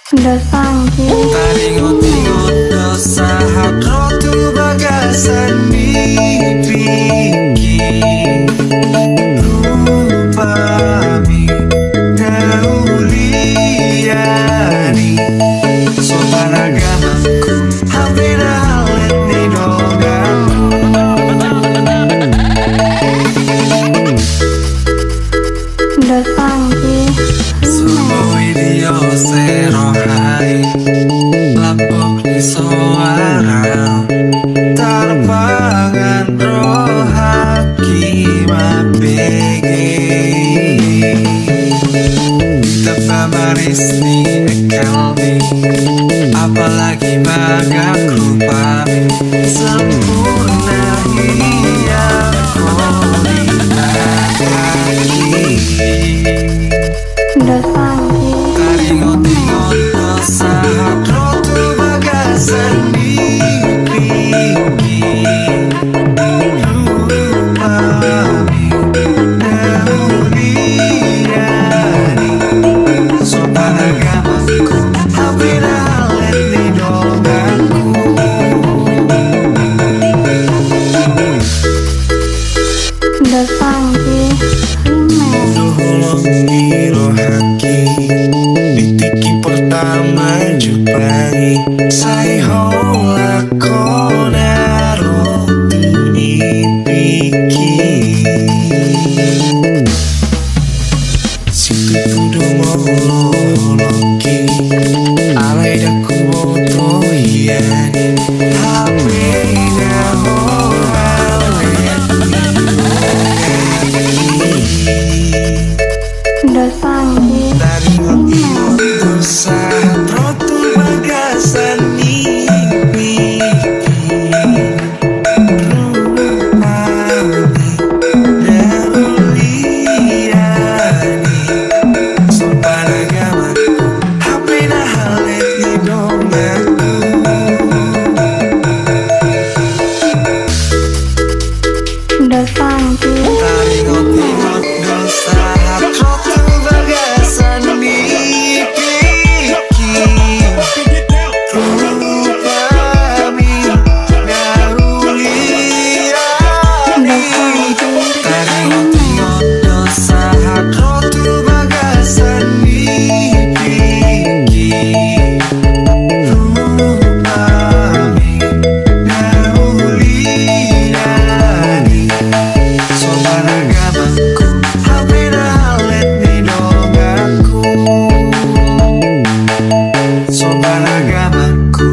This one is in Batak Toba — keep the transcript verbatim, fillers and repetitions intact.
Dos anggi. Taringot-ingot do sahat ro tu bagasan ni pingki. Rupami na ulian i. Sopan agamaku, hape na hallet ni donganku. Dos anggi. Sugoi di ose roha i, lapok ni soara, tarpangan rohangki mambege. Tamba manis ni engkelmi, apalagi bagak rupami, sempurna hian ho di mata i. Dos anggi. Taringot-ingot do sahat ro tu bagasan ni pingki. Rupami na ulian i. Sopan agamaku, hape na hallet ni donganku. Dos anggi. Rime. Dohot holong ni rohangki, di tingki pertama jumpa i, sai ho lakona ro tu ni pingki. Situtu do molo holongki, alai ndang huboto hian i, hape na ho hallet ni donganki. Dos anggi. Taringot-ingot do sahat ro tu bagasan ni pingki. Rupami na ulian i. Sopan agamaku, hape na hallet ni donganku. Dos anggi. Taringot-ingot do sahat ro tu bagasan ni pingki. Rupami na ulian i. Dos anggi. Taringot-ingot do sahat ro tu bagasan ni pingki. Rupami na ulian i. Sopan agamaku, hape na hallet ni donganku. Sopan agamaku,